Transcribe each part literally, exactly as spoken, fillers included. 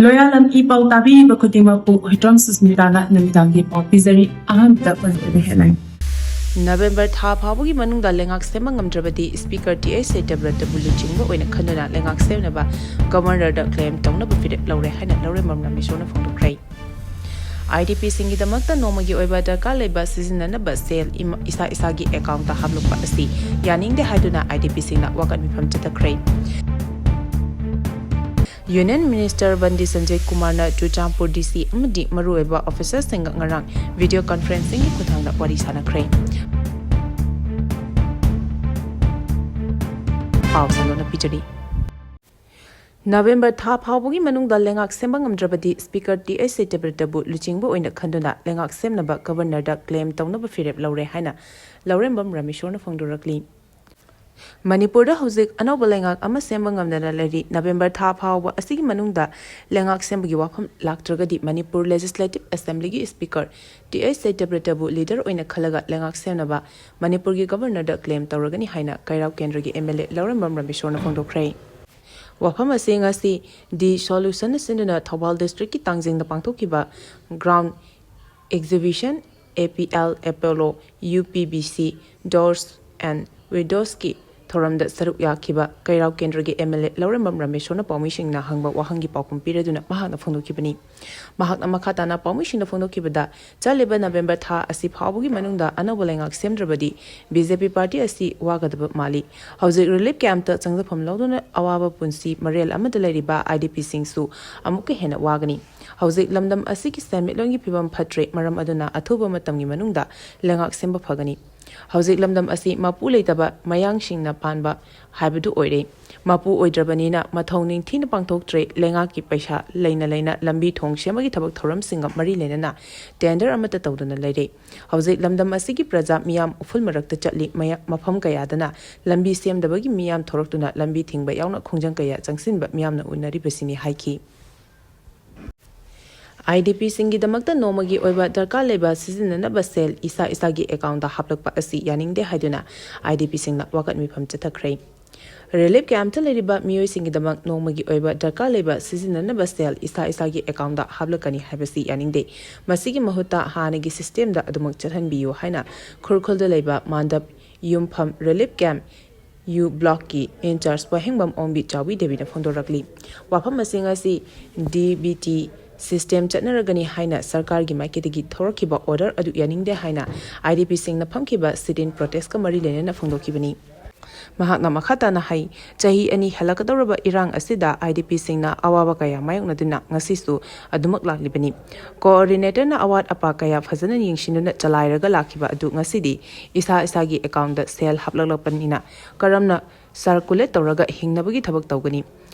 ꯂꯣꯌꯥꯂꯝ E ꯄꯥꯎ ꯇꯥꯕꯤꯔꯤꯕ ꯈꯨꯗꯤꯡꯃꯛꯄꯨ ꯍꯨꯏꯗ꯭ꯔꯣꯝ ꯁꯨꯁꯃꯤꯇꯥꯅ ꯅꯨꯃꯤꯗꯥꯡꯒꯤ ꯄꯥꯎ ꯄꯤꯖꯔꯤ꯫ ꯑꯍꯥꯟꯕꯗ ꯃꯔꯨꯑꯣꯏꯕ headline꯫ ꯅꯕꯦꯝꯕꯔ ꯊꯥ ꯐꯥꯎꯕꯒꯤ ꯃꯅꯨꯡꯗ ꯂꯩꯉꯥꯛ ꯁꯦꯝꯕ ꯉꯝꯗ꯭ꯔꯕꯗꯤ Speaker T H ꯁꯇ꯭ꯌꯕ꯭ꯔꯇꯕꯨ ꯂꯨꯆꯤꯡꯕ ꯑꯣꯏꯅ ꯈꯟꯗꯨꯅ ꯂꯩꯉꯥꯛ ꯁꯦꯝꯅꯕ Governorꯗ claim ꯇꯧꯅꯕ ꯐꯤꯔꯦꯞ ꯂꯧꯔꯦ ꯍꯥꯏꯅ ꯂꯧꯔꯦꯝꯕꯝ ꯔꯥꯃꯦꯁꯣꯔꯅ ꯐꯣꯡꯗꯣꯛꯈ꯭ꯔꯦ꯫ IDPꯁꯤꯡꯒꯤꯗꯃꯛꯇ ꯅꯣꯡꯃꯒꯤ ꯑꯣꯏꯕ ꯗꯔꯀꯥꯔ ꯂꯩꯕ ꯁꯤꯖꯤꯟꯅꯅꯕ ꯁꯦꯜ ꯏꯃ-, ꯏꯁꯥ ꯏꯁꯥꯒꯤ accountꯇ ꯍꯥꯞꯂꯛꯄ ꯑꯁꯤ ꯌꯥꯅꯤꯡꯗꯦ ꯍꯥꯏꯗꯨꯅ IDPꯁꯤꯡꯅ ꯋꯥꯀꯠ ꯃꯤꯐꯝ ꯆꯠꯊꯈ꯭ꯔꯦ꯫ Union Minister ꯕꯟꯗꯤ ꯁꯟꯖꯌ ꯀꯨꯃꯥꯔꯅ ꯆꯨꯔꯆꯥꯟꯄꯨꯔ DC ꯑꯃꯗꯤ ꯃꯔꯨꯑꯣꯏꯕ officerꯁꯤꯡꯒ ꯉꯔꯥꯡ video conferencingꯒꯤ ꯈꯨꯠꯊꯥꯡꯗ ꯋꯥꯔꯤ ꯁꯥꯟꯅꯈ꯭ꯔꯦ꯫ ꯄꯥꯎ ꯁꯟꯗꯣꯛꯅ ꯄꯤꯖꯔꯤ꯫ ꯅꯕꯦꯝꯕꯔ ꯊꯥ ꯐꯥꯎꯕꯒꯤ ꯃꯅꯨꯡꯗ ꯂꯩꯉꯥꯛ ꯁꯦꯝꯕ ꯉꯝꯗ꯭ꯔꯕꯗꯤ Speaker T H ꯁꯇ꯭ꯌꯕ꯭ꯔꯇꯕꯨ ꯂꯨꯆꯤꯡꯕ ꯑꯣꯏꯅ ꯈꯟꯗꯨꯅ ꯂꯩꯉꯥꯛ ꯁꯦꯝꯅꯕ Governorꯗ claim ꯇꯧꯅꯕ ꯐꯤꯔꯦꯞ ꯂꯧꯔꯦ ꯍꯥꯏꯅ ꯂꯧꯔꯦꯝꯕꯝ ꯔꯥꯃꯦꯁꯣꯔꯅ ꯐꯣꯡꯗꯣꯔꯛꯂꯤ꯫ ꯃꯅꯤꯄꯨꯔꯗ ꯍꯧꯖꯤꯛ ꯑꯅꯧꯕ ꯂꯩꯉꯥꯛ ꯑꯃ ꯁꯦꯝꯕ ꯉꯝꯗꯅ ꯂꯩꯔꯤ꯫ ꯅꯕꯦꯝꯕꯔ ꯊꯥ ꯐꯥꯎꯕ ꯑꯁꯤꯒꯤ ꯃꯅꯨꯡꯗ ꯂꯩꯉꯥꯛ ꯁꯦꯝꯕꯒꯤ ꯋꯥꯐꯝ ꯂꯥꯛꯇ꯭ꯔꯒꯗꯤ Manipur Legislative Assemblyꯒꯤ Speaker T H ꯁꯇ꯭ꯌꯕ꯭ꯔꯇꯕꯨ leader ꯑꯣꯏꯅ ꯈꯜꯂꯒ ꯂꯩꯉꯥꯛ ꯁꯦꯝꯅꯕ ꯃꯅꯤꯄꯨꯔꯒꯤ Governorꯗ claim ꯇꯧꯔꯒꯅꯤ ꯍꯥꯏꯅ ꯀꯩꯔꯥꯎ ꯀꯦꯟꯗ꯭ꯔꯒꯤ MLA ꯂꯧꯔꯦꯝꯕꯝ ꯔꯥꯃꯦꯁꯣꯔꯅ ꯐꯣꯡꯗꯣꯛꯈ꯭ꯔꯦ꯫ ꯋꯥꯐꯝ ꯑꯁꯤ ꯉꯁꯤ Dissolutionꯅ ꯁꯤꯟꯗꯨꯅ ꯊꯧꯕꯥꯜ districtꯀꯤ ꯇꯥꯡꯖꯤꯡꯗ ꯄꯥꯡꯊꯣꯛꯈꯤꯕ ground exhibition APL Apollo UPBC Doors and Windowsꯀꯤ ꯊꯧꯔꯝꯗ ꯁꯔꯨꯛ ꯌꯥꯈꯤꯕ ꯀꯩꯔꯥꯎ ꯀꯦꯟꯗ꯭ꯔꯒꯤ MLA ꯂꯧꯔꯦꯝꯕꯝ ꯔꯥꯃꯦꯁꯣꯔꯅ ꯄꯥꯎꯃꯤꯁꯤꯡꯅ ꯍꯪꯕ ꯋꯥꯍꯪꯒꯤ ꯄꯥꯎꯈꯨꯝ ꯄꯤꯔꯗꯨꯅ ꯃꯍꯥꯛꯅ ꯐꯣꯡꯗꯣꯛꯈꯤꯕꯅꯤ꯫ ꯃꯍꯥꯛꯅ ꯃꯈꯥ ꯇꯥꯅ ꯄꯥꯎꯃꯤꯁꯤꯡꯗ ꯐꯣꯡꯗꯣꯛꯈꯤꯕꯗ, ꯆꯠꯂꯤꯕ ꯅꯕꯦꯝꯕꯔ ꯊꯥ ꯑꯁꯤ ꯐꯥꯎꯕꯒꯤ ꯃꯅꯨꯡꯗ ꯑꯅꯧꯕ ꯂꯩꯉꯥꯛ ꯁꯦꯝꯗ꯭ꯔꯕꯗꯤ BJP party ꯑꯁꯤ ꯋꯥꯒꯗꯕ ꯃꯥꯜꯂꯤ꯫ ꯍꯧꯖꯤꯛ relief campꯇ ꯆꯪꯖꯐꯝ ꯂꯧꯗꯨꯅ ꯑꯋꯥꯕ ꯄꯨꯟꯁꯤ ꯃꯔꯦꯜ ꯑꯃꯗ ꯂꯩꯔꯤꯕ IDPꯁꯤꯡꯁꯨ ꯑꯃꯨꯛꯀ ꯍꯦꯟꯅ ꯋꯥꯒꯅꯤ꯫ ꯍꯧꯖꯤꯛ ꯂꯝꯗꯝ ꯑꯁꯤꯒꯤ ꯁꯦꯟꯃꯤꯠꯂꯣꯟꯒꯤ ꯐꯤꯕꯝ ꯐꯠꯇ꯭ꯔꯦ, ꯃꯔꯝ ꯑꯗꯨꯅ ꯑꯊꯨꯕ ꯃꯇꯝꯒꯤ ꯃꯅꯨꯡꯗ ꯂꯩꯉꯥꯛ ꯁꯦꯝꯕ ꯐꯒꯅꯤ꯫ ꯍꯧꯖꯤꯛ ꯂꯝꯗꯝ ꯑꯁꯤ ꯃꯄꯨ ꯂꯩꯇꯕ ꯃꯌꯥꯡꯁꯤꯡꯅ ꯄꯥꯟꯕ ꯍꯥꯏꯕꯗꯨ ꯑꯣꯏꯔꯦ꯫ ꯃꯄꯨ ꯑꯣꯏꯗ꯭ꯔꯕꯅꯤꯅ ꯃꯊꯧ ꯅꯤꯡꯊꯤꯅ ꯄꯥꯡꯊꯣꯛꯇ꯭ꯔꯦ꯫ ꯂꯩꯉꯥꯛꯀꯤ ꯄꯩꯁꯥ ꯂꯩꯅ ꯂꯩꯅ ꯂꯝꯕꯤ ꯊꯣꯡ ꯁꯦꯝꯕꯒꯤ ꯊꯕꯛ ꯊꯧꯔꯝꯁꯤꯡꯒ ꯃꯔꯤ ꯂꯩꯅꯅ tender ꯑꯃꯠꯇ ꯇꯧꯗꯅ ꯂꯩꯔꯦ꯫ ꯍꯧꯖꯤꯛ ꯂꯝꯗꯝ ꯑꯁꯤꯒꯤ ꯄ꯭ꯔꯖꯥ ꯃꯤꯌꯥꯝ ꯎꯐꯨꯜ ꯃꯔꯛꯇ ꯆꯠꯂꯤ꯫ ꯃꯌꯥ-, ꯃꯐꯝ ꯀꯌꯥꯗꯅ ꯂꯝꯕꯤ ꯁꯦꯝꯗꯕꯒꯤ ꯃꯤꯌꯥꯝ ꯊꯣꯔꯛꯇꯨꯅ ꯂꯝꯕꯤ ꯊꯤꯡꯕ ꯌꯥꯎꯅ ꯈꯣꯡꯖꯪ ꯀꯌꯥ ꯆꯪꯁꯤꯟꯕ ꯃꯤꯌꯥꯝꯅ ꯎꯅꯔꯤꯕꯁꯤꯅꯤ ꯍꯥꯏꯈꯤ꯫ IDPꯁꯤꯡꯒꯤꯗꯃꯛꯇ ꯅꯣꯡꯃꯒꯤ ꯑꯣꯏꯕ ꯗꯔꯀꯥꯔ ꯂꯩꯕ ꯁꯤꯖꯤꯟꯅꯅꯕ ꯁꯦꯜ ꯏꯁꯥ ꯏꯁꯥꯒꯤ accountꯇ ꯍꯥꯞꯂꯛꯄ ꯑꯁꯤ ꯌꯥꯅꯤꯡꯗꯦ ꯍꯥꯏꯗꯨꯅ IDPꯁꯤꯡꯅ ꯋꯥꯀꯠ ꯃꯤꯐꯝ ꯆꯠꯊꯈ꯭ꯔꯦ꯫ ꯔꯤꯂꯤꯐ ꯀꯦꯝꯞꯇ ꯂꯩꯔꯤꯕ ꯃꯤꯑꯣꯏꯁꯤꯡꯒꯤꯗꯃꯛ ꯅꯣꯡꯃꯒꯤ ꯑꯣꯏꯕ ꯗꯔꯀꯥꯔ ꯂꯩꯕ ꯁꯤꯖꯤꯟꯅꯅꯕ ꯁꯦꯜ ꯏꯁꯥ ꯏꯁꯥꯒꯤ ꯑꯦꯀꯥꯎꯟꯗ ꯍꯥꯞꯂꯛꯀꯅꯤ ꯍꯥꯏꯕꯁꯤ ꯌꯥꯅꯤꯡꯗꯦ꯫ ꯃꯁꯤꯒꯤ ꯃꯍꯨꯠꯇ ꯍꯥꯟꯅꯒꯤ ꯁꯤꯁꯇꯦꯝꯗ ꯑꯗꯨꯃꯛ ꯆꯠꯍꯟꯕꯤꯌꯨ ꯍꯥꯏꯅ ꯈꯨꯔꯈꯨꯜꯗ ꯂꯩꯕ ꯃꯥꯟꯗꯞ ꯌꯨꯝꯐꯝ ꯔꯤꯂꯤꯐ ꯀꯦꯝꯞ ꯌꯨ ꯕ꯭ꯂꯣꯛꯀꯤ ꯏꯟꯆꯥꯔꯖ ꯋꯥꯍꯦꯡꯕꯝ ꯑꯣꯡꯕꯤ ꯆꯥꯎꯕꯤ ꯗꯦꯕꯤꯅ ꯐꯣꯡꯗꯣꯔꯛꯂꯤ꯫ ꯋꯥꯐꯝ ꯑꯁꯤꯡ ꯑꯁꯤ ꯗꯤ ꯕꯤ ꯇꯤ ꯁꯤꯁꯇꯦꯝ ꯆꯠꯅꯔꯒꯅꯤ ꯍꯥꯏꯅ ꯁꯔꯀꯥꯔꯒꯤ ꯃꯥꯏꯀꯩꯗꯒꯤ ꯊꯣꯔꯛꯈꯤꯕ ꯑꯣꯔꯗꯔ ꯑꯗꯨ ꯌꯥꯅꯤꯡꯗꯦ ꯍꯥꯏꯅ ꯑꯥꯏ ꯗꯤ ꯄꯤꯁꯤꯡꯅ ꯐꯝꯈꯤꯕ ꯁꯤꯠ ꯏꯟ ꯄ꯭ꯔꯣꯇꯦꯁꯀ ꯃꯔꯤ ꯂꯩꯅꯅ ꯐꯣꯡꯗꯣꯛꯈꯤꯕꯅꯤ꯫ ꯃꯍꯥꯛꯅ ꯃꯈꯥ ꯇꯥꯅ ꯍꯥꯏ, ꯆꯍꯤ ꯑꯅꯤ ꯍꯦꯜꯂꯛꯀꯗꯧꯔꯕ ꯏꯔꯥꯡ ꯑꯁꯤꯗ ꯑꯥꯏ ꯗꯤ ꯄꯤꯁꯤꯡꯅ ꯑꯋꯥꯕ ꯀꯌꯥ ꯃꯥꯌꯣꯛꯅꯗꯨꯅ ꯉꯁꯤꯁꯨ ꯑꯗꯨꯃꯛ ꯂꯥꯛꯂꯤꯕꯅꯤ꯫ ꯀꯣꯑꯣꯔꯗꯤꯅꯦꯇꯔꯅ ꯑꯋꯥꯠ ꯑꯄꯥ ꯀꯌꯥ ꯐꯖꯅ ꯌꯦꯡꯁꯤꯟꯗꯨꯅ ꯆꯂꯥꯏꯔꯒ ꯂꯥꯛꯈꯤꯕ ꯑꯗꯨ ꯉꯁꯤꯗꯤ ꯏꯁꯥ ꯏꯁꯥꯒꯤ ꯑꯦꯀꯥꯎꯟꯗ ꯁꯦꯜ ꯍꯥꯞꯂꯛꯂꯛꯄꯅꯤꯅ ꯀꯔꯝꯅ ꯁꯥꯔꯀꯨꯂꯦꯠ ꯇꯧꯔꯒ ꯍꯤꯡꯅꯕꯒꯤ ꯊꯕꯛ ꯇꯧꯒꯅꯤ?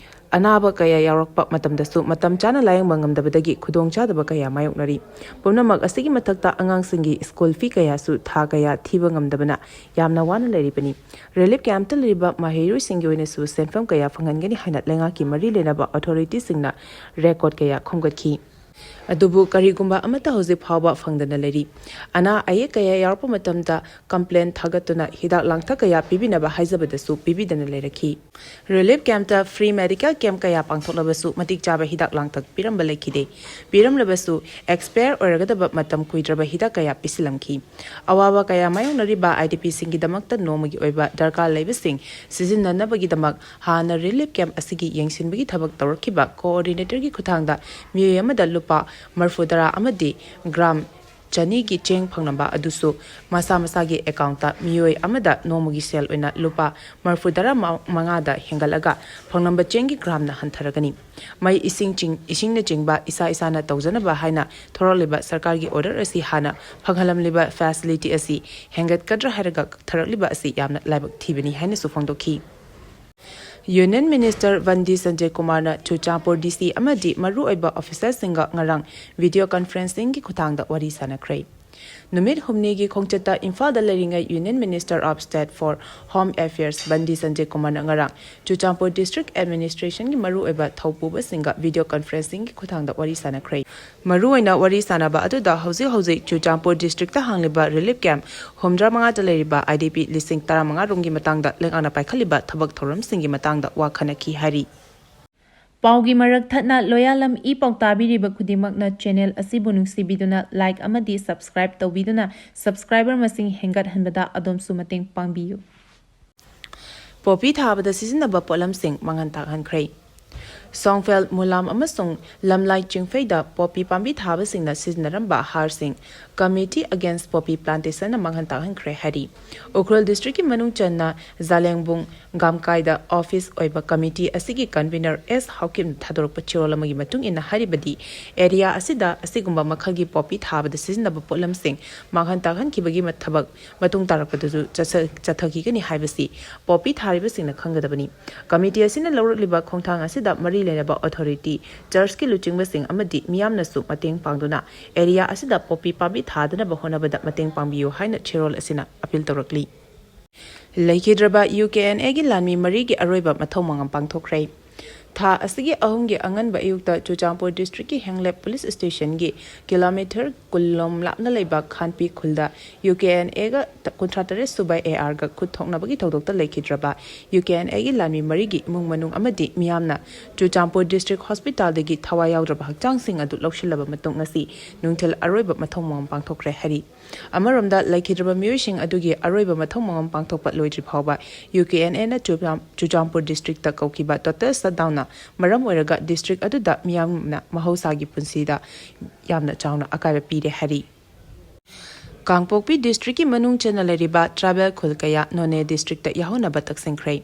ꯑꯅꯥꯕ ꯀꯌꯥ ꯌꯥꯎꯔꯛꯄ ꯃꯇꯝꯗꯁꯨ ꯃꯇꯝ ꯆꯥꯅ ꯂꯥꯌꯦꯡꯕ ꯉꯝꯗꯕꯗꯒꯤ ꯈꯨꯗꯣꯡꯆꯥꯗꯕ ꯀꯌꯥ ꯃꯥꯌꯣꯛꯅꯔꯤ꯫ ꯄꯨꯝꯅꯃꯛ ꯑꯁꯤꯒꯤ ꯃꯊꯛꯇ ꯑꯉꯥꯡꯁꯤꯡꯒꯤ ꯁ꯭ꯀꯨꯜ ꯐꯤ ꯀꯌꯥꯁꯨ ꯊꯥ ꯀꯌꯥ ꯊꯤꯕ ꯉꯝꯗꯕꯅ ꯌꯥꯝꯅ ꯋꯥꯅ ꯂꯩꯔꯤꯕꯅꯤ꯫ ꯔꯤꯂꯤꯐ ꯀꯦꯝꯞꯇ ꯂꯩꯔꯤꯕ ꯃꯍꯩꯔꯣꯏꯁꯤꯡꯒꯤ ꯑꯣꯏꯅꯁꯨ ꯁꯦꯟꯐꯝ ꯀꯌꯥ ꯐꯪꯍꯟꯒꯅꯤ ꯍꯥꯏꯅ ꯂꯩꯉꯥꯛꯀꯤ ꯃꯔꯤ ꯂꯩꯅꯕ ꯑꯣꯊꯣꯔꯤꯇꯤꯁꯤꯡꯅ ꯔꯦꯀꯣꯔꯗ ꯀꯌꯥ ꯈꯣꯝꯒꯠꯈꯤ꯫ ꯑꯗꯨꯕꯨ ꯀꯔꯤꯒꯨꯝꯕ ꯑꯃꯠꯇ ꯍꯧꯖꯤꯛ ꯐꯥꯎꯕ ꯐꯪꯗꯅ ꯂꯩꯔꯤ꯫ ꯑꯅꯥ ꯑꯌꯦꯛ ꯀꯌꯥ ꯌꯥꯎꯔꯛꯄ ꯃꯇꯝꯗ ꯀꯝꯄ꯭ꯂꯦꯟ ꯊꯥꯒꯠꯇꯨꯅ ꯍꯤꯗꯥꯛ ꯂꯥꯡꯊꯛ ꯀꯌꯥ ꯄꯤꯕꯤꯅꯕ ꯍꯥꯏꯖꯕꯗꯁꯨ ꯄꯤꯕꯤꯗꯅ ꯂꯩꯔꯛꯈꯤ꯫ ꯔꯤꯂꯤꯐ ꯀꯦꯝꯞꯇ ꯐ꯭ꯔꯤ ꯃꯦꯗꯤꯀꯦꯜ ꯀꯦꯝꯞ ꯀꯌꯥ ꯄꯥꯡꯊꯣꯛꯂꯕꯁꯨ ꯃꯇꯤꯛ ꯆꯥꯕ ꯍꯤꯗꯥꯛ ꯂꯥꯡꯊꯛ ꯄꯤꯔꯝꯕ ꯂꯩꯈꯤꯗꯦ꯫ ꯄꯤꯔꯝꯂꯕꯁꯨ ꯑꯦꯛꯁꯄꯌꯔ ꯑꯣꯏꯔꯒꯗꯕ ꯃꯇꯝ ꯀꯨꯏꯗ꯭ꯔꯕ ꯍꯤꯗꯥꯛ ꯀꯌꯥ ꯄꯤꯁꯤꯜꯂꯝꯈꯤ꯫ ꯑꯋꯥꯕ ꯀꯌꯥ ꯃꯥꯌꯣꯛꯅꯔꯤꯕ ꯑꯥꯏ ꯗꯤ ꯄꯤꯁꯤꯡꯒꯤꯗꯃꯛꯇ ꯅꯣꯡꯃꯒꯤ ꯑꯣꯏꯕ ꯗꯔꯀꯥꯔ ꯂꯩꯕꯁꯤꯡ ꯁꯤꯖꯤꯟꯅꯅꯕꯒꯤꯗꯃꯛ ꯍꯥꯟꯅ ꯔꯤꯂꯤꯐ ꯀꯦꯝꯞ ꯑꯁꯤꯒꯤ ꯌꯦꯡꯁꯤꯟꯕꯒꯤ ꯊꯕꯛ ꯇꯧꯔꯛꯈꯤꯕ ꯀꯣꯑꯣꯔꯗꯤꯅꯦꯇꯔꯒꯤ ꯈꯨꯠꯊꯥꯡꯗ ꯃꯤꯑꯣꯏ ꯑꯃꯗ ꯂꯨꯄꯥ ꯃꯔꯤꯐꯨꯇꯔꯥ ꯑꯃꯗꯤ ꯒ꯭ꯔꯥꯝ ꯆꯅꯤꯒꯤ ꯆꯦꯡ ꯐꯪꯂꯝꯕ ꯑꯗꯨꯁꯨ ꯃꯁꯥ ꯃꯁꯥꯒꯤ ꯑꯦꯀꯥꯎꯟꯇ ꯃꯤꯑꯣꯏ ꯑꯃꯗ ꯅꯣꯡꯃꯒꯤ ꯁꯦꯜ ꯑꯣꯏꯅ ꯂꯨꯄꯥ ꯃꯔꯤꯐꯨꯇꯔꯥ ꯃꯉꯥꯗ ꯍꯦꯟꯒꯠꯂꯒ ꯐꯪꯂꯝꯕ ꯆꯦꯡꯒꯤ ꯒ꯭ꯔꯥꯝꯅ ꯍꯟꯊꯔꯒꯅꯤ꯫ ꯃꯩ, ꯏꯁꯤꯡ ꯆꯤꯡ-, ꯏꯁꯤꯡꯅꯆꯤꯡꯕ ꯏꯁꯥ ꯏꯁꯥꯅ ꯇꯧꯖꯅꯕ ꯍꯥꯏꯅ ꯊꯣꯔꯛꯂꯤꯕ ꯁꯔꯀꯥꯔꯒꯤ ꯑꯣꯔꯗꯔ ꯑꯁꯤ ꯍꯥꯟꯅ ꯐꯪꯍꯜꯂꯝꯂꯤꯕ ꯐꯦꯁꯤꯂꯤꯇꯤ ꯑꯁꯤ ꯍꯦꯟꯒꯠꯀꯗ꯭ꯔꯥ ꯍꯥꯏꯔꯒ ꯀꯛꯊꯔꯛꯂꯤꯕ ꯑꯁꯤ ꯌꯥꯝꯅ ꯂꯥꯏꯕꯛ ꯊꯤꯕꯅꯤ ꯍꯥꯏꯅꯁꯨ ꯐꯣꯡꯗꯣꯛꯈꯤ꯫ ꯌꯨꯅꯤꯌꯟ ꯃꯤꯅꯤꯁꯇꯔ ꯕꯟꯗꯤ ꯁꯟꯖꯌ ꯀꯨꯃꯥꯔꯅ ꯆꯨꯔꯆꯥꯟꯄꯨꯔ ꯗꯤ ꯁꯤ ꯑꯃꯗꯤ ꯃꯔꯨꯑꯣꯏꯕ ꯑꯣꯐꯤꯁꯔꯁꯤꯡꯒ ꯉꯔꯥꯡ ꯚꯤꯗꯤꯑꯣ ꯀꯟꯐꯔꯦꯟꯁꯤꯡꯒꯤ ꯈꯨꯠꯊꯥꯡꯗ ꯋꯥꯔꯤ ꯁꯥꯟꯅꯈ꯭ꯔꯦ꯫ ꯅꯨꯃꯤꯠ ꯍꯨꯝꯅꯤꯒꯤ ꯈꯣꯡꯆꯠꯇ ꯏꯝꯐꯥꯜꯗ ꯂꯩꯔꯤꯉꯩ Union Minister of State for Home Affairs ꯕꯟꯗꯤ ꯁꯟꯖꯦ ꯀꯨꯃꯥꯔꯅ ꯉꯔꯥꯡ ꯆꯨꯔꯆꯥꯟꯄꯨꯔ District Administrationꯒꯤ ꯃꯔꯨꯑꯣꯏꯕ ꯊꯧꯄꯨꯕꯁꯤꯡꯒ video conferencingꯒꯤ ꯈꯨꯠꯊꯥꯡꯗ ꯋꯥꯔꯤ ꯁꯥꯟꯅꯈ꯭ꯔꯦ꯫ ꯃꯔꯨꯑꯣꯏꯅ ꯋꯥꯔꯤ ꯁꯥꯟꯅꯕ ꯑꯗꯨꯗ ꯍꯧꯖꯤꯛ ꯍꯧꯖꯤꯛ ꯆꯨꯔꯆꯥꯟꯄꯨꯔ Districtꯇ ꯍꯥꯡꯂꯤꯕ relief camp ꯍꯨꯝꯗ꯭ꯔꯥ ꯃꯉꯥꯗ ꯂꯩꯔꯤꯕ IDP ꯂꯤꯁꯤꯡ ꯇꯔꯥꯃꯉꯥ ꯔꯣꯝꯒꯤ ꯃꯇꯥꯡꯗ ꯂꯩꯉꯥꯛꯅ ꯄꯥꯏꯈꯠꯂꯤꯕ ꯊꯕꯛ ꯊꯧꯔꯝꯁꯤꯡꯒꯤ ꯃꯇꯥꯡꯗ ꯋꯥ ꯈꯟꯅꯈꯤ ꯍꯥꯏꯔꯤ꯫ ꯄꯥꯎꯒꯤ ꯃꯔꯛ ꯊꯠꯅ ꯂꯣꯌꯥꯂꯝ ꯏ ꯄꯥꯎ ꯇꯥꯕꯤꯔꯤꯕ ꯈꯨꯗꯤꯡꯃꯛꯅ channel ꯑꯁꯤꯕꯨ ꯅꯨꯡꯁꯤꯕꯤꯗꯨꯅ like ꯑꯃꯗꯤ subscribe ꯇꯧꯕꯤꯗꯨꯅ subscriber ꯃꯁꯤꯡ ꯍꯦꯟꯒꯠꯍꯟꯕꯗ ꯑꯗꯣꯝꯁꯨ ꯃꯇꯦꯡ ꯄꯥꯡꯕꯤꯌꯨ꯫ ꯄꯣꯄꯤ ꯊꯥꯕꯗ ꯁꯤꯖꯤꯟꯅꯕ ꯄꯣꯠꯂꯝꯁꯤꯡ ꯃꯥꯡꯍꯟ ꯇꯥꯛꯍꯟꯈ꯭ꯔꯦ꯫ ꯁꯣꯡꯐꯦꯜ ꯃꯨꯂꯥꯝ ꯑꯃꯁꯨꯡ ꯂꯝꯂꯥꯏ ꯆꯤꯡꯐꯩꯗ ꯄꯣꯄꯤ ꯄꯥꯝꯕꯤ ꯊꯥꯕꯁꯤꯡꯅ ꯁꯤꯖꯤꯟꯅꯔꯝꯕ ꯍꯥꯔꯁꯤꯡ Committee Against Poppy Plantationꯅ ꯃꯥꯡꯍꯟ ꯇꯥꯛꯍꯟꯈ꯭ꯔꯦ ꯍꯥꯏꯔꯤ꯫ ꯎꯈ꯭ꯔꯨꯜ Districtꯀꯤ ꯃꯅꯨꯡ ꯆꯟꯅ ꯖꯥꯂꯦꯡꯕꯨꯡ ꯒꯥꯝꯀꯥꯏꯗ office ꯑꯣꯏꯕ committee ꯑꯁꯤꯒꯤ convener ꯑꯦꯁ ꯍꯥꯎꯀꯤꯞꯅ ꯊꯥꯗꯣꯔꯛꯄ ꯆꯦꯔꯣꯜ ꯑꯃꯒꯤ ꯃꯇꯨꯡ ꯏꯟꯅ ꯍꯥꯏꯔꯤꯕꯗꯤ, area ꯑꯁꯤꯗ ꯑꯁꯤꯒꯨꯝꯕ ꯃꯈꯜꯒꯤ ꯄꯣꯄꯤ ꯊꯥꯕꯗ ꯁꯤꯖꯤꯟꯅꯕ ꯄꯣꯠꯂꯝꯁꯤꯡ ꯃꯥꯡꯍꯟ ꯇꯥꯛꯍꯟꯈꯤꯕꯒꯤ ꯃ-, ꯊꯕꯛ ꯃꯇꯨꯡ ꯇꯥꯔꯛꯄꯗꯁꯨ ꯆꯠꯊ-, ꯆꯠꯊꯈꯤꯒꯅꯤ ꯍꯥꯏꯕꯁꯤ ꯄꯣꯄꯤ ꯊꯥꯔꯤꯕꯁꯤꯡꯅ ꯈꯪꯒꯗꯕꯅꯤ꯫ Committee ꯑꯁꯤꯅ ꯂꯧꯔꯛꯂꯤꯕ ꯈꯣꯡꯊꯥꯡ ꯑꯁꯤꯗ ꯃꯔꯤ ꯂꯩꯅꯕ authority, churchꯀꯤ ꯂꯨꯆꯤꯡꯕꯁꯤꯡ ꯑꯃꯗꯤ ꯃꯤꯌꯥꯝꯅꯁꯨ ꯃꯇꯦꯡ ꯄꯥꯡꯗꯨꯅ area ꯑꯁꯤꯗ ꯄꯣꯄꯤ ꯄꯥꯝꯕꯤ ꯊꯥꯗꯅꯕ ꯍꯣꯠꯅꯕꯗ ꯃꯇꯦꯡ ꯄꯥꯡꯕꯤꯌꯨ ꯍꯥꯏꯅ ꯆꯦꯔꯣꯜ ꯑꯁꯤꯅ appeal ꯇꯧꯔꯛꯂꯤ꯫ ꯂꯩꯈꯤꯗ꯭ꯔꯕ UKNAꯒꯤ ꯂꯥꯟꯃꯤ ꯃꯔꯤꯒꯤ ꯑꯔꯣꯏꯕ ꯃꯊꯧ ꯃꯉꯝ ꯄꯥꯡꯊꯣꯛꯈ꯭ꯔꯦ꯫ ꯊꯥ ꯑꯁꯤꯒꯤ ꯑꯍꯨꯝꯒꯤ ꯑꯉꯟꯕ ꯑꯌꯨꯛꯇ ꯆꯨꯔꯆꯥꯟꯄꯨꯔ Districtꯀꯤ ꯍꯦꯡꯂꯦꯞ Police Stationꯒꯤ kilometre ꯀꯨꯟ ꯂꯣꯝ ꯂꯥꯞꯅ ꯂꯩꯕ ꯈꯥꯟꯄꯤ ꯈꯨꯜꯗ UKNAꯒ ꯀꯨꯟꯊ꯭ꯔꯥ ꯇꯔꯦꯠ ꯁꯨꯕ ARꯒ ꯈꯨꯠ ꯊꯣꯛꯅꯕꯒꯤ ꯊꯧꯗꯣꯛꯇ ꯂꯩꯈꯤꯗ꯭ꯔꯕ UKNAꯒꯤ ꯂꯥꯟꯃꯤ ꯃꯔꯤꯒꯤ ꯏꯃꯨꯡ ꯃꯅꯨꯡ ꯑꯃꯗꯤ ꯃꯤꯌꯥꯝꯅ ꯆꯨꯔꯆꯥꯟꯄꯨꯔ District Hospitalꯗꯒꯤ ꯊꯋꯥꯏ ꯌꯥꯎꯗ꯭ꯔꯕ ꯍꯛꯆꯥꯡꯁꯤꯡ ꯑꯗꯨ ꯂꯧꯁꯤꯜꯂꯕ ꯃꯇꯨꯡ ꯉꯁꯤ ꯅꯨꯡꯊꯤꯜ ꯑꯔꯣꯏꯕ ꯃꯊꯧ ꯃꯉꯝ ꯄꯥꯡꯊꯣꯛꯈ꯭ꯔꯦ ꯍꯥꯏꯔꯤ꯫ ꯑꯃꯔꯣꯝꯗ ꯂꯩꯈꯤꯗ꯭ꯔꯕ ꯃꯤꯑꯣꯏꯁꯤꯡ ꯑꯗꯨꯒꯤ ꯑꯔꯣꯏꯕ ꯃꯊꯧ ꯃꯉꯝ ꯄꯥꯡꯊꯣꯛꯄ ꯂꯣꯏꯗ꯭ꯔꯤ ꯐꯥꯎꯕ UKNAꯅ ꯆꯨꯔꯆꯥꯟ-, ꯆꯨꯔꯆꯥꯟꯄꯨꯔ Districtꯇ ꯀꯧꯈꯤꯕ total shutdownꯅ ꯃꯔꯝ ꯑꯣꯏꯔꯒ district ꯑꯗꯨꯗ ꯃꯤꯌꯥꯝꯅ ꯃꯍꯧꯁꯥꯒꯤ ꯄꯨꯟꯁꯤꯗ ꯌꯥꯝꯅ ꯆꯥꯎꯅ ꯑꯀꯥꯏꯕ ꯄꯤꯔꯦ ꯍꯥꯏꯔꯤ꯫ ꯀꯥꯡꯄꯣꯛꯄꯤ Districtꯀꯤ ꯃꯅꯨꯡ ꯆꯟꯅ ꯂꯩꯔꯤꯕ tribal ꯈꯨꯜ ꯀꯌꯥ Noney Districtꯇ ꯌꯥꯎꯍꯟꯅꯕ ꯇꯛꯁꯤꯟꯈ꯭ꯔꯦ꯫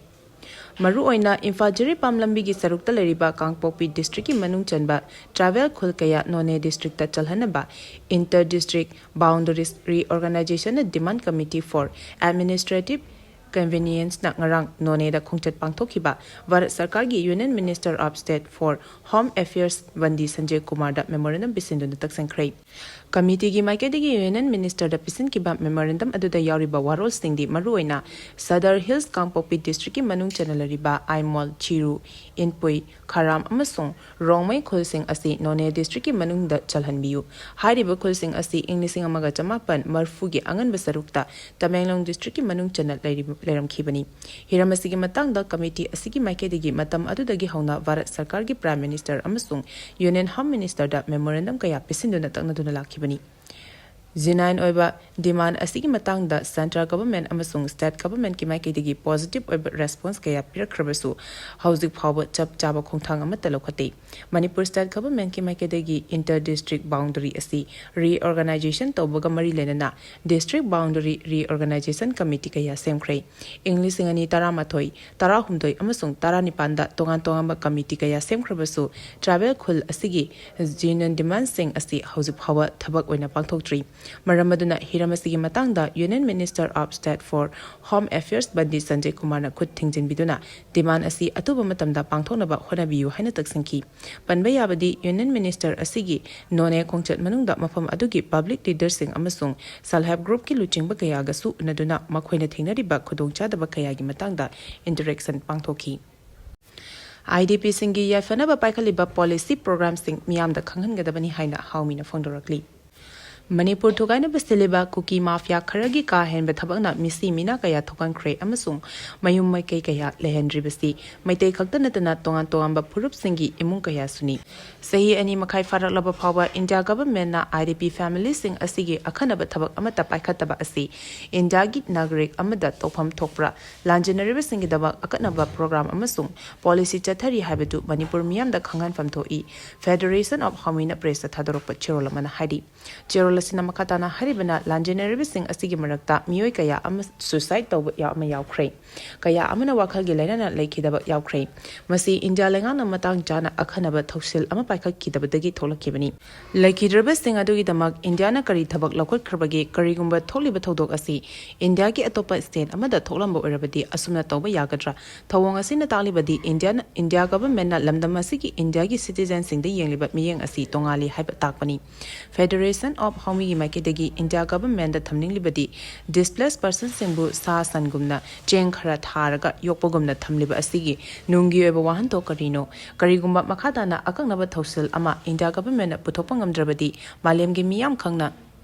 ꯃꯔꯨꯑꯣꯏꯅ ꯏꯝꯐꯥꯜ ꯖꯤꯔꯤꯕꯥꯝ ꯂꯝꯕꯤꯒꯤ ꯁꯔꯨꯛꯇ ꯂꯩꯔꯤꯕ ꯀꯥꯡꯄꯣꯛꯄꯤ Districtꯀꯤ ꯃꯅꯨꯡ ꯆꯟꯕ tribal ꯈꯨꯜ ꯀꯌꯥ Noney Districtꯇ ꯆꯜꯍꯟꯅꯕ Inter District Boundaries Reorganizationꯅ Demand Committee for Administrative Convenienceꯅ ꯉꯔꯥꯡ Noneyꯗ ꯈꯣꯡꯆꯠ ꯄꯥꯡꯊꯣꯛꯈꯤꯕ ꯚꯥꯔꯠ ꯁꯔꯀꯥꯔꯒꯤ Union Minister of State for Home Affairs ꯕꯟꯗꯤ Sanjay ꯀꯨꯃꯥꯔꯗ memorandum ꯄꯤꯁꯤꯟꯗꯨꯅ ꯇꯛꯁꯤꯟꯈ꯭ꯔꯦ꯫ ꯀꯃꯤꯇꯤꯒꯤ ꯃꯥꯏꯀꯩꯗꯒꯤ ꯌꯨꯅꯤꯌꯟ ꯃꯤꯅꯤꯁꯇꯔꯗ ꯄꯤꯁꯤꯟꯈꯤꯕ ꯃꯦꯃꯣꯔꯦꯟꯗꯝ ꯑꯗꯨꯗ ꯌꯥꯎꯔꯤꯕ ꯋꯥꯔꯣꯜꯁꯤꯡꯗꯤ ꯃꯔꯨꯑꯣꯏꯅ ꯁꯗꯔ ꯍꯤꯜꯁ ꯀꯥꯡꯄꯣꯛꯄꯤ ꯗꯤꯁꯇ꯭ꯔꯤꯛꯀꯤ ꯃꯅꯨꯡ ꯆꯟꯅ ꯂꯩꯔꯤꯕ ꯑꯥꯏꯃꯣꯜ, ꯆꯤꯔꯨ, ꯏꯟꯄꯨꯏ, ꯈꯥꯔꯥꯝ ꯑꯃꯁꯨꯡ ꯔꯣꯡꯃꯩ ꯈꯨꯜꯁꯤꯡ ꯑꯁꯤ ꯅꯣꯅꯦ ꯗꯤꯁꯇ꯭ꯔꯤꯛꯀꯤ ꯃꯅꯨꯡꯗ ꯆꯜꯍꯟꯕꯤꯌꯨ꯫ ꯍꯥꯏꯔꯤꯕ ꯈꯨꯜꯁꯤꯡ ꯑꯁꯤ ꯏꯪ ꯂꯤꯁꯤꯡ ꯑꯃꯒ ꯆꯃꯥꯄꯟ ꯃꯔꯤꯐꯨꯒꯤ ꯑꯉꯟꯕ ꯁꯔꯨꯛꯇ ꯇꯃꯦꯡꯂꯣꯡ ꯗꯤꯁꯇ꯭ꯔꯤꯛꯀꯤ ꯃꯅꯨꯡ ꯆꯟꯅ ꯂꯩꯔꯝꯈꯤꯕꯅꯤ꯫ ꯍꯤꯔꯝ ꯑꯁꯤꯒꯤ ꯃꯇꯥꯡꯗ ꯀꯃꯤꯇꯤ ꯑꯁꯤꯒꯤ ꯃꯥꯏꯀꯩꯗꯒꯤ ꯃꯇꯝ ꯑꯗꯨꯗꯒꯤ ꯍꯧꯅ ꯚꯥꯔꯠ ꯁꯔꯀꯥꯔꯒꯤ ꯄ꯭ꯔꯥꯏꯝ ꯃꯤꯅꯤꯁꯇꯔ ꯑꯃꯁꯨꯡ ꯌꯨꯅꯤꯌꯟ ꯍꯣꯝ ꯃꯤꯅꯤꯁꯇꯔꯗ ꯃꯦꯃꯣꯔꯦꯟꯗꯝ ꯀꯌꯥ ꯄꯤꯁꯤꯟꯗꯨꯅ ꯇꯛꯅꯗꯨꯅ ꯂꯥꯛꯈꯤꯕꯅꯤ꯫ ꯖꯤꯅꯥꯏꯟ ꯑꯣꯏꯕ ꯗꯤꯃꯥꯟ ꯑꯁꯤꯒꯤ ꯃꯇꯥꯡꯗ ꯁꯦꯟꯇ꯭ꯔꯦꯜ ꯒꯚꯔꯟꯃꯦꯟꯠ ꯑꯃꯁꯨꯡ ꯁ꯭ꯇꯦꯠ ꯒꯚꯔꯟꯃꯦꯟꯠꯀꯤ ꯃꯥꯏꯀꯩꯗꯒꯤ ꯄꯣꯖꯤꯇꯤꯚ ꯑꯣꯏꯕ ꯔꯦꯁꯄꯣꯟꯁ ꯀꯌꯥ ꯄꯤꯔꯛꯈ꯭ꯔꯕꯁꯨ, ꯍꯧꯖꯤꯛ ꯐꯥꯎꯕ ꯆꯞ ꯆꯥꯕ ꯈꯣꯡꯊꯥꯡ ꯑꯃꯠꯇ ꯂꯧꯈꯠꯇꯦ꯫ ꯃꯅꯤꯄꯨꯔ ꯁ꯭ꯇꯦꯠ ꯒꯚꯔꯟꯃꯦꯟꯠꯀꯤ ꯃꯥꯏꯀꯩꯗꯒꯤ ꯏꯟꯇꯔ ꯗꯤꯁꯇ꯭ꯔꯤꯛ ꯕꯥꯎꯟꯗꯔꯤ ꯑꯁꯤ ꯔꯤꯑꯣꯔꯒꯅꯥꯏꯖꯦꯁꯟ ꯇꯧꯕꯒ ꯃꯔꯤ ꯂꯩꯅꯅ ꯗꯤꯁꯇ꯭ꯔꯤꯛ ꯕꯥꯎꯟꯗꯔꯤ ꯔꯤꯑꯣꯔꯒꯅꯥꯏꯖꯦꯁꯟ ꯀꯃꯤꯇꯤ ꯀꯌꯥ ꯁꯦꯝꯈ꯭ꯔꯦ꯫ ꯏꯪ ꯂꯤꯁꯤꯡ ꯑꯅꯤ ꯇꯔꯥꯃꯥꯊꯣꯏ, ꯇꯔꯥꯍꯨꯝꯗꯣꯏ ꯑꯃꯁꯨꯡ ꯇꯔꯥꯅꯤꯄꯥꯟꯗ ꯇꯣꯉꯥꯟ ꯇꯣꯉꯥꯟꯕ ꯀꯃꯤꯇꯤ ꯀꯌꯥ ꯁꯦꯝꯈ꯭ꯔꯕꯁꯨ, ꯇ꯭ꯔꯥꯏꯕꯦꯜ ꯈꯨꯜ ꯑꯁꯤꯒꯤ ꯖꯤꯅꯥꯏꯟ ꯗꯤꯃꯥꯟꯁꯤꯡ ꯑꯁꯤ ꯍꯧꯖꯤꯛ ꯐꯥꯎꯕ ꯊꯕꯛ ꯑꯣꯏꯅ ꯄꯥꯡꯊꯣꯛꯇ꯭ꯔꯤ꯫ ꯃꯔꯝ ꯑꯗꯨꯅ ꯍꯤꯔꯝ ꯑꯁꯤꯒꯤ ꯃꯇꯥꯡꯗ union minister of state for home affairs Bandi Sanjay ꯀꯨꯃꯥꯔꯅ ꯈꯨꯠ ꯊꯤꯡꯖꯤꯟꯕꯤꯗꯨꯅ ꯗꯤꯃꯥꯟ ꯑꯁꯤ ꯑꯊꯨꯕ ꯃꯇꯝꯗ ꯄꯥꯡꯊꯣꯛꯅꯕ ꯍꯣꯠꯅꯕꯤꯌꯨ ꯍꯥꯏꯅ ꯇꯛꯁꯤꯟꯈꯤ꯫ ꯄꯟꯕ ꯌꯥꯕꯗꯤ, ꯌꯨꯅꯤꯌꯟ ꯃꯤꯅꯤꯁꯇꯔ ꯑꯁꯤꯒꯤ ꯅꯣꯅꯦ ꯈꯣꯡꯆꯠ ꯃꯅꯨꯡꯗ ꯃꯐꯝ ꯑꯗꯨꯒꯤ ꯄꯕ꯭ꯂꯤꯛ ꯂꯤꯗꯔꯁꯤꯡ ꯑꯃꯁꯨꯡ ꯁꯦꯜꯐ ꯍꯦꯜꯞ ꯒ꯭ꯔꯨꯞꯀꯤ ꯂꯨꯆꯤꯡꯕ ꯀꯌꯥꯒꯁꯨ ꯎꯅꯗꯨꯅ ꯃꯈꯣꯏꯅ ꯊꯦꯡꯅꯔꯤꯕ ꯈꯨꯗꯣꯡꯆꯥꯗꯕ ꯀꯌꯥꯒꯤ ꯃꯇꯥꯡꯗ ꯏꯟꯇꯔꯦꯛꯁꯟ ꯄꯥꯡꯊꯣꯛꯈꯤ꯫ ꯑꯥꯏ ꯗꯤ ꯄꯤꯁꯤꯡꯒꯤ ꯌꯥꯏꯐꯅꯕ ꯄꯥꯏꯈꯠꯂꯤꯕ ꯄꯣꯂꯤꯁꯤ ꯄ꯭ꯔꯣꯒ꯭ꯔꯥꯝꯁꯤꯡ ꯃꯤꯌꯥꯝꯗ ꯈꯪꯍꯟꯒꯗꯕꯅꯤ ꯍꯥꯏꯅ ꯍꯥꯎꯃꯤꯅ ꯐꯣꯡꯗꯣꯔꯛꯂꯤ꯫ ꯃꯅꯤꯄꯨꯔ ꯊꯨꯒꯥꯏꯅꯕ ꯁꯤꯜꯂꯤꯕ ꯀꯨꯀꯤ ꯃꯥꯐꯤꯌꯥ ꯈꯔꯒꯤ ꯀꯥ ꯍꯦꯟꯕ ꯊꯕꯛꯅ ꯃꯤꯁꯤ ꯃꯤꯅꯥ ꯀꯌꯥ ꯊꯣꯛꯍꯟꯈ꯭ꯔꯦ ꯑꯃꯁꯨꯡ ꯃꯌꯨꯝ ꯃꯀꯩ ꯀꯌꯥ ꯂꯩꯍꯟꯗ꯭ꯔꯤꯕꯁꯤ ꯃꯩꯇꯩ ꯈꯛꯇ ꯅꯠꯇꯅ ꯇꯣꯉꯥꯟ ꯇꯣꯉꯥꯟꯕ ꯐꯨꯔꯨꯞꯁꯤꯡꯒꯤ ꯏꯃꯨꯡ ꯀꯌꯥꯁꯨꯅꯤ꯫ ꯆꯍꯤ ꯑꯅꯤ ꯃꯈꯥꯏ ꯐꯥꯔꯛꯂꯕ ꯐꯥꯎꯕ ꯏꯟꯗꯤꯌꯥ ꯒꯚꯔꯟꯃꯦꯟꯠꯅ ꯑꯥꯏ ꯗꯤ ꯄꯤ ꯐꯦꯃꯤꯂꯤꯁꯤꯡ ꯑꯁꯤꯒꯤ ꯑꯈꯟꯅꯕ ꯊꯕꯛ ꯑꯃꯠꯇ ꯄꯥꯏꯈꯠꯇꯕ ꯑꯁꯤ ꯏꯟꯗꯤꯌꯥꯒꯤ ꯅꯥꯒꯔꯤꯛ ꯑꯃꯗ ꯇꯧꯐꯝ ꯊꯣꯛꯄ꯭ꯔꯥ? ꯂꯥꯟꯖꯦꯟꯅꯔꯤꯕꯁꯤꯡꯒꯤꯗꯃꯛ ꯑꯀꯛꯅꯕ ꯄ꯭ꯔꯣꯒ꯭ꯔꯥꯝ ꯑꯃꯁꯨꯡ ꯄꯣꯂꯤꯁꯤ ꯆꯠꯊꯔꯤ ꯍꯥꯏꯕꯗꯨ ꯃꯅꯤꯄꯨꯔ ꯃꯤꯌꯥꯝꯗ ꯈꯪꯍꯟꯐꯝ ꯊꯣꯛꯏ꯫ ꯐꯦꯗꯔꯦꯁꯟ ꯑꯣꯐ ꯍꯥꯎꯃꯤꯅ ꯄ꯭ꯔꯦꯁꯇ ꯊꯥꯗꯣꯔꯛꯄ ꯆꯦꯔꯣꯜ ꯑꯃꯅ ꯍꯥꯏꯔꯤ꯫ ꯆꯦꯔꯣꯜ ꯑꯁꯤꯅ ꯃꯈꯥ ꯇꯥꯅ ꯍꯥꯏꯔꯤꯕꯅ ꯂꯥꯟꯖꯦꯟꯅꯔꯤꯕꯁꯤꯡ ꯑꯁꯤꯒꯤ ꯃꯔꯛꯇ ꯃꯤꯑꯣꯏ ꯀꯌꯥ ꯑꯃ suicide ꯇꯧꯕ ꯌꯥ-, ꯑꯃ ꯌꯥꯎꯈ꯭ꯔꯦ꯫ ꯀꯌꯥ ꯑꯃꯅ ꯋꯥꯈꯜꯒꯤ ꯂꯥꯏꯅꯥꯅ ꯂꯩꯈꯤꯗꯕ ꯌꯥꯎꯈ꯭ꯔꯦ꯫ ꯃꯁꯤ ꯏꯟꯗꯤꯌꯥ ꯂꯩꯉꯥꯛꯅ ꯃꯇꯥꯡ ꯆꯥꯅ ꯑꯈꯟꯅꯕ ꯊꯧꯁꯤꯜ ꯑꯃ ꯄꯥꯏꯈꯠꯈꯤꯗꯕꯗꯒꯤ ꯊꯣꯛꯂꯛꯈꯤꯕꯅꯤ꯫ ꯂꯩꯈꯤꯗ꯭ꯔꯕꯁꯤꯡ ꯑꯗꯨꯒꯤꯗꯃꯛ ꯏꯟꯗꯤꯌꯥꯅ ꯀꯔꯤ ꯊꯕꯛ ꯂꯧꯈꯠꯈ꯭ꯔꯕꯒꯦ? ꯀꯔꯤꯒꯨꯝꯕ ꯊꯣꯛꯂꯤꯕ ꯊꯧꯗꯣꯛ ꯑꯁꯤ ꯏꯟꯗꯤꯌꯥꯒꯤ ꯑꯇꯣꯞꯄ state ꯑꯃꯗ ꯊꯣꯛꯂꯝꯕ ꯑꯣꯏꯔꯕꯗꯤ ꯑꯁꯨꯝꯅ ꯇꯧꯕ ꯌꯥꯒꯗ꯭ꯔꯥ? ꯊꯧꯑꯣꯡ ꯑꯁꯤꯅ ꯇꯥꯛꯂꯤꯕꯗꯤ ꯏꯟꯗꯤꯌꯥꯅ, ꯏꯟꯗꯤꯌꯥ governmentꯅ ꯂꯝꯗꯝ ꯑꯁꯤꯒꯤ ꯏꯟꯗꯤꯌꯥꯒꯤ citizenꯁꯤꯡꯗ ꯌꯦꯡꯂꯤꯕ ꯃꯤꯠꯌꯦꯡ ꯑꯁꯤ ꯇꯣꯉꯥꯜꯂꯤ ꯍꯥꯏꯕ ꯇꯥꯛꯄꯅꯤ꯫ Federation of Howmiꯒꯤ ꯃꯥꯏꯀꯩꯗꯒꯤ ꯏꯟꯗꯤꯌꯥ governmentꯗ ꯊꯝꯅꯤꯡꯂꯤꯕꯗꯤ displaced personꯁꯤꯡꯕꯨ ꯁꯥ ꯁꯟꯒꯨꯝꯅ ꯆꯦꯡ ꯈꯔ ꯊꯥꯔꯒ ꯌꯣꯛꯄꯒꯨꯝꯅ ꯊꯝꯂꯤꯕ ꯑꯁꯤꯒꯤ ꯅꯨꯡꯒꯤ ꯑꯣꯏꯕ ꯋꯥꯍꯟꯊꯣꯛ ꯀꯔꯤꯅꯣ? ꯀꯔꯤꯒꯨꯝꯕ ꯃꯈꯥ ꯇꯥꯅ ꯑꯀꯛꯅꯕ ꯊꯧꯁꯤꯜ ꯑꯃ ꯏꯟꯗꯤꯌꯥ governmentꯅ ꯄꯨꯊꯣꯛꯄ ꯉꯝꯗ꯭ꯔꯕꯗꯤ ꯃꯥꯂꯦꯝꯒꯤ ꯃꯤꯌꯥꯝ ꯈꯪꯅ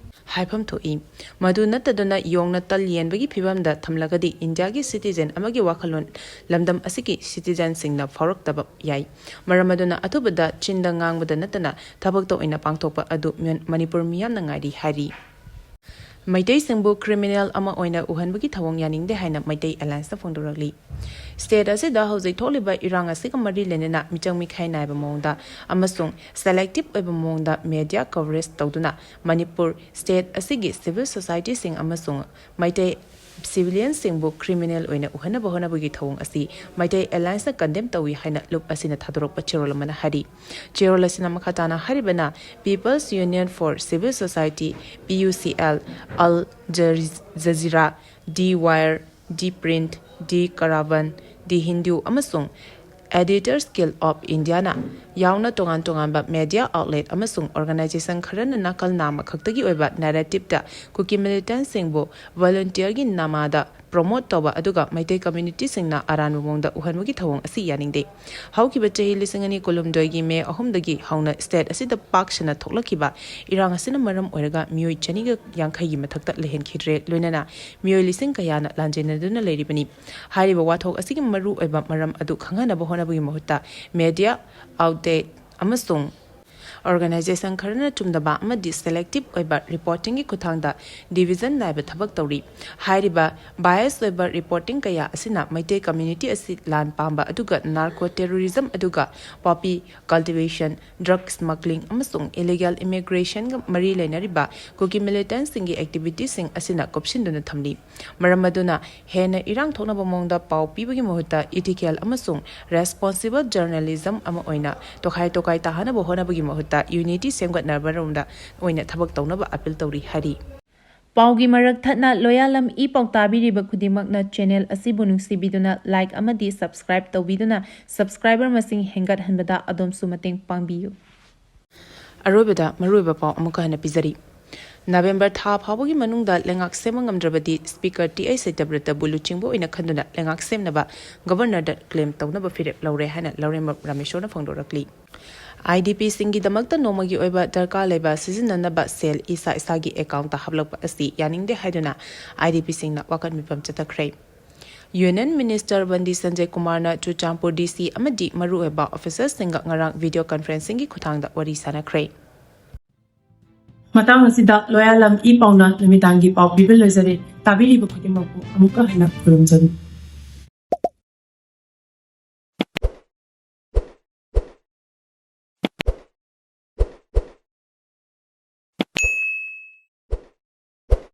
ꯍꯥꯏꯐꯝ ꯊꯣꯛꯏ꯫ ꯃꯗꯨ ꯅꯠꯇꯗꯨꯅ ꯌꯣꯡꯅ ꯇꯜ ꯌꯦꯟꯕꯒꯤ ꯐꯤꯕꯝꯗ ꯊꯝꯂꯒꯗꯤ ꯏꯟꯗꯤꯌꯥꯒꯤ citizen ꯑꯃꯒꯤ ꯋꯥꯈꯜꯂꯣꯟ ꯂꯝꯗꯝ ꯑꯁꯤꯒꯤ citizenꯁꯤꯡꯅ ꯐꯥꯎꯔꯛꯇꯕ ꯌꯥꯏ꯫ ꯃꯔꯝ ꯑꯗꯨꯅ ꯑꯊꯨꯕꯗ ꯆꯤꯟꯗ ꯉꯥꯡꯕꯗ ꯅꯠꯇꯅ ꯊꯕꯛꯇ ꯑꯣꯏꯅ ꯄꯥꯡꯊꯣꯛꯄ ꯑꯗꯨ ꯃꯤꯑꯣꯟ-, ꯃꯅꯤꯄꯨꯔ ꯃꯤꯌꯥꯝꯅ ꯉꯥꯏꯔꯤ ꯍꯥꯏꯔꯤ꯫ ꯃꯩꯇꯩꯁꯤꯡꯕꯨ criminal ꯑꯃ ꯑꯣꯏꯅ ꯎꯍꯟꯕꯒꯤ ꯊꯧꯑꯣꯡ ꯌꯥꯅꯤꯡꯗꯦ ꯍꯥꯏꯅ ꯃꯩꯇꯩ Allianceꯅ ꯐꯣꯡꯗꯣꯔꯛꯂꯤ꯫ State ꯑꯁꯤꯗ ꯍꯧꯖꯤꯛ ꯊꯣꯛꯂꯤꯕ ꯏꯔꯥꯡ ꯑꯁꯤꯒ ꯃꯔꯤ ꯂꯩꯅꯅ ꯃꯤꯆꯪ ꯃꯤꯈꯥꯏ ꯅꯥꯏꯕ ꯃꯑꯣꯡꯗ ꯑꯃꯁꯨꯡ selective ꯑꯣꯏꯕ ꯃꯑꯣꯡꯗ media coverage ꯇꯧꯗꯨꯅ ꯃꯅꯤꯄꯨꯔ state ꯑꯁꯤꯒꯤ civil societyꯁꯤꯡ ꯑꯃꯁꯨꯡ ꯃꯩꯇꯩ civilianꯁꯤꯡꯕꯨ criminal ꯑꯣꯏꯅ ꯎꯍꯟꯅꯕ ꯍꯣꯠꯅꯕꯒꯤ ꯊꯧꯑꯣꯡ ꯑꯁꯤ ꯃꯩꯇꯩ Allianceꯅ condemn ꯇꯧꯏ ꯍꯥꯏꯅ ꯂꯨꯞ ꯑꯁꯤꯅ ꯊꯥꯗꯣꯔꯛꯄ ꯆꯦꯔꯣꯜ ꯑꯃꯅ ꯍꯥꯏꯔꯤ꯫ ꯆꯦꯔꯣꯜ ꯑꯁꯤꯅ ꯃꯈꯥ ꯇꯥꯅ ꯍꯥꯏꯔꯤꯕꯅ People's Union for Civil Society, P U C L, Al Jazeera, The Wire, The Print, The Caravan, The Hindu ꯑꯃꯁꯨꯡ Editors Guild of Indiaꯅ ꯌꯥꯎꯅ ꯇꯣꯉꯥꯟ ꯇꯣꯉꯥꯟꯕ media outlet ꯑꯃꯁꯨꯡ organization ꯈꯔꯅ ꯅꯥꯀꯜ ꯅꯥꯝꯃ ꯈꯛꯇꯒꯤ ꯑꯣꯏꯕ narrativeꯇ ꯀꯨꯀꯤ militantꯁꯤꯡꯕꯨ volunteerꯒꯤ ꯅꯥꯃꯥꯗ promote ꯇꯧꯕ ꯑꯗꯨꯒ ꯃꯩꯇꯩ communityꯁꯤꯡꯅ ꯑꯔꯥꯟꯕ ꯃꯑꯣꯡꯗ ꯎꯍꯟꯕꯒꯤ ꯊꯧꯑꯣꯡ ꯑꯁꯤ ꯌꯥꯅꯤꯡꯗꯦ꯫ ꯍꯧꯈꯤꯕ ꯆꯍꯤ ꯂꯤꯁꯤꯡ ꯑꯅꯤ ꯀꯨꯟꯍꯨꯝꯗꯣꯏꯒꯤ May ꯑꯍꯨꯝꯗꯒꯤ ꯍꯧꯅ state ꯑꯁꯤꯗ ꯄꯥꯛ ꯁꯟꯅ ꯊꯣꯛꯂꯛꯈꯤꯕ ꯏꯔꯥꯡ ꯑꯁꯤꯅ ꯃꯔꯝ ꯑꯣꯏꯔꯒ ꯃꯤꯑꯣꯏ ꯆꯅꯤꯒ ꯌꯥꯡꯈꯩꯒꯤ ꯃꯊꯛꯇ ꯂꯩꯍꯟꯈꯤꯗ꯭ꯔꯦ, ꯂꯣꯏꯅꯅ ꯃꯤꯑꯣꯏ ꯂꯤꯁꯤꯡ ꯀꯌꯥꯅ ꯂꯥꯟꯖꯦꯟꯅꯗꯨꯅ ꯂꯩꯔꯤꯕꯅꯤ꯫ ꯍꯥꯏꯔꯤꯕ ꯋꯥꯊꯣꯛ ꯑꯁꯤꯒꯤ ꯃꯔꯨ ꯑꯣꯏꯕ ꯃꯔꯝ ꯑꯗꯨ ꯈꯪꯍꯟꯅꯕ ꯍꯣꯠꯅꯕꯒꯤ ꯃꯍꯨꯠꯇ media outlet ꯑꯃꯁꯨꯡ ꯑꯣꯔꯒꯅꯥꯏꯖꯦꯁꯟ ꯈꯔꯅ ꯆꯨꯝꯗꯕ ꯑꯃꯗꯤ ꯁꯦꯂꯦꯛꯇꯤꯚ ꯑꯣꯏꯕ ꯔꯤꯄꯣꯔꯇꯤꯡꯒꯤ ꯈꯨꯠꯊꯥꯡꯗ ꯗꯤꯚꯤꯖꯟ ꯅꯥꯏꯕ ꯊꯕꯛ ꯇꯧꯔꯤ꯫ ꯍꯥꯏꯔꯤꯕ ꯕꯥꯏꯁ ꯑꯣꯏꯕ ꯔꯤꯄꯣꯔꯇꯤꯡ ꯀꯌꯥ ꯑꯁꯤꯅ ꯃꯩꯇꯩ ꯀꯝꯃ꯭ꯌꯨꯅꯤꯇꯤ ꯑꯁꯤ ꯂꯥꯟ ꯄꯥꯝꯕ ꯑꯗꯨꯒ ꯅꯥꯔꯀꯣ ꯇꯦꯔꯣꯔꯤꯖꯝ ꯑꯗꯨꯒ ꯄꯣꯄꯤ ꯀꯜꯇꯤꯚꯦꯁꯟ, ꯗ꯭ꯔꯒ ꯁ꯭ꯃꯒ꯭ꯂꯤꯡ ꯑꯃꯁꯨꯡ ꯏꯂꯤꯒꯦꯜ ꯏꯃꯤꯒ꯭ꯔꯦꯁꯟꯒ ꯃꯔꯤ ꯂꯩꯅꯔꯤꯕ ꯀꯨꯀꯤ ꯃꯤꯂꯤꯇꯦꯟꯠꯁꯤꯡꯒꯤ ꯑꯦꯛꯇꯤꯚꯤꯇꯤꯁꯤꯡ ꯑꯁꯤꯅ ꯀꯨꯞꯁꯤꯟꯗꯨꯅ ꯊꯝꯂꯤ꯫ ꯃꯔꯝ ꯑꯗꯨꯅ ꯍꯦꯟꯅ ꯏꯔꯥꯡ ꯊꯣꯛꯅꯕ ꯃꯑꯣꯡꯗ ꯄꯥꯎ ꯄꯤꯕꯒꯤ ꯃꯍꯨꯠꯇ ꯏꯊꯤꯀꯦꯜ ꯑꯃꯁꯨꯡ ꯔꯦꯁꯄꯣꯟꯁꯤꯕꯜ ꯖꯔꯅꯦꯂꯤꯖꯝ ꯑꯃ ꯑꯣꯏꯅ ꯇꯣꯈꯥꯏ ꯇꯣꯈꯥꯏ ꯇꯥꯍꯟꯅꯕ ꯍꯣꯠꯅꯕꯒꯤ ꯃꯍꯨꯠꯇ ꯌꯨꯅꯤꯇꯤ ꯁꯦꯝꯒꯠꯅꯕꯔꯣꯝꯗ ꯑꯣꯏꯅ ꯊꯕꯛ ꯇꯧꯅꯕ ꯑꯄꯤꯜ ꯇꯧꯔꯤ ꯍꯥꯏꯔꯤ꯫ ꯄꯥꯎꯒꯤ ꯃꯔꯛ ꯊꯠꯅ ꯂꯣꯌꯥꯂꯝ ꯏ ꯄꯥꯎ ꯇꯥꯕꯤꯔꯤꯕ ꯈꯨꯗꯤꯡꯃꯛꯅ ꯆꯦꯅꯦꯜ ꯑꯁꯤꯕꯨ ꯅꯨꯡꯁꯤꯕꯤꯗꯨꯅ ꯂꯥꯏꯛ ꯑꯃꯗꯤ ꯁꯕꯁꯀ꯭ꯔꯥꯏꯕ ꯇꯧꯕꯤꯗꯨꯅ ꯁꯕꯁꯀ꯭ꯔꯥꯏꯕꯔ ꯃꯁꯤꯡ ꯍꯦꯟꯒꯠꯍꯟꯕꯗ ꯑꯗꯣꯝꯁꯨ ꯃꯇꯦꯡ ꯄꯥꯡꯕꯤꯌꯨ꯫ ꯑꯔꯣꯏꯕꯗ ꯃꯔꯨꯑꯣꯏꯕ ꯄꯥꯎ ꯑꯃꯨꯛꯀ ꯍꯟꯅ ꯄꯤꯖꯔꯤ꯫ ꯅꯕꯦꯝꯕꯔ ꯊꯥ ꯐꯥꯎꯕꯒꯤ ꯃꯅꯨꯡꯗ ꯂꯩꯉꯥꯛ ꯁꯦꯝꯕ ꯉꯝꯗ꯭ꯔꯕꯗꯤ ꯁ꯭ꯄꯤꯀꯔ ꯇꯤ ꯑꯩꯆ ꯁꯇ꯭ꯌꯕ꯭ꯔꯇꯕꯨ ꯂꯨꯆꯤꯡꯕ ꯑꯣꯏꯅ ꯈꯟꯗꯨꯅ ꯂꯩꯉꯥꯛ ꯁꯦꯝꯅꯕ ꯒꯕꯔꯅꯔꯗ ꯀ꯭ꯂꯦꯝ ꯇꯧꯅꯕ ꯐꯤꯔꯦꯞ ꯂꯧꯔꯦ ꯍꯥꯏꯅ ꯂꯧꯔꯦꯝꯕꯝ ꯔꯥꯃꯦꯁꯣꯔꯅ ꯐꯣꯡꯗꯣꯔꯛꯂꯤ꯫ ꯑꯥꯏꯗꯤꯄꯤꯁꯤꯡꯒꯤꯗꯃꯛꯇ ꯅꯣꯡꯃꯒꯤ ꯑꯣꯏꯕ ꯗꯔꯀꯥꯔ ꯂꯩꯕ ꯁꯤꯖꯤꯟꯅꯅꯕ ꯁꯦꯜ ꯏꯁꯥ ꯏꯁꯥꯒꯤ ꯑꯦꯀꯥꯎꯟꯇ ꯍꯥꯞꯂꯛꯄ ꯑꯁꯤ ꯌꯥꯅꯤꯡꯗꯦ ꯍꯥꯏꯗꯨꯅ ꯑꯥꯏꯗꯤꯄꯤꯁꯤꯡꯅ ꯋꯥꯀꯠ ꯃꯤꯐꯝ ꯆꯠꯊꯈ꯭ꯔꯦ꯫ ꯌꯨꯅꯤꯌꯟ ꯃꯤꯅꯤꯁꯇꯔ ꯕꯟꯗꯤ ꯁꯟꯖꯌ ꯀꯨꯃꯥꯔꯅ ꯆꯨꯔꯆꯥꯟꯄꯨꯔ ꯗꯤ ꯁꯤ ꯑꯃꯗꯤ ꯃꯔꯨꯑꯣꯏꯕ ꯑꯣꯐꯤꯁꯔꯁꯤꯡꯒ ꯉꯔꯥꯡ ꯚꯤꯗꯤꯑꯣ ꯀꯟꯐꯔꯦꯟꯁꯤꯡꯒꯤ ꯈꯨꯠꯊꯥꯡꯗ ꯋꯥꯔꯤ ꯁꯥꯟꯅꯈ꯭ꯔꯦ꯫ ꯃꯇꯥꯡ ꯑꯁꯤꯗ ꯂꯣꯌꯥꯂꯝ ꯏ ꯄꯥꯎꯅ ꯅꯨꯃꯤꯗꯥꯡꯒꯤ ꯄꯥꯎ ꯄꯤꯕ ꯂꯣꯏꯖꯔꯦ꯫ ꯇꯥꯕꯤꯔꯤꯕ ꯈꯨꯗꯤꯡꯃꯛꯄꯨ ꯑꯃꯨꯛꯀ ꯍꯟꯅ ꯈꯨꯔꯨꯝꯖꯔꯤ꯫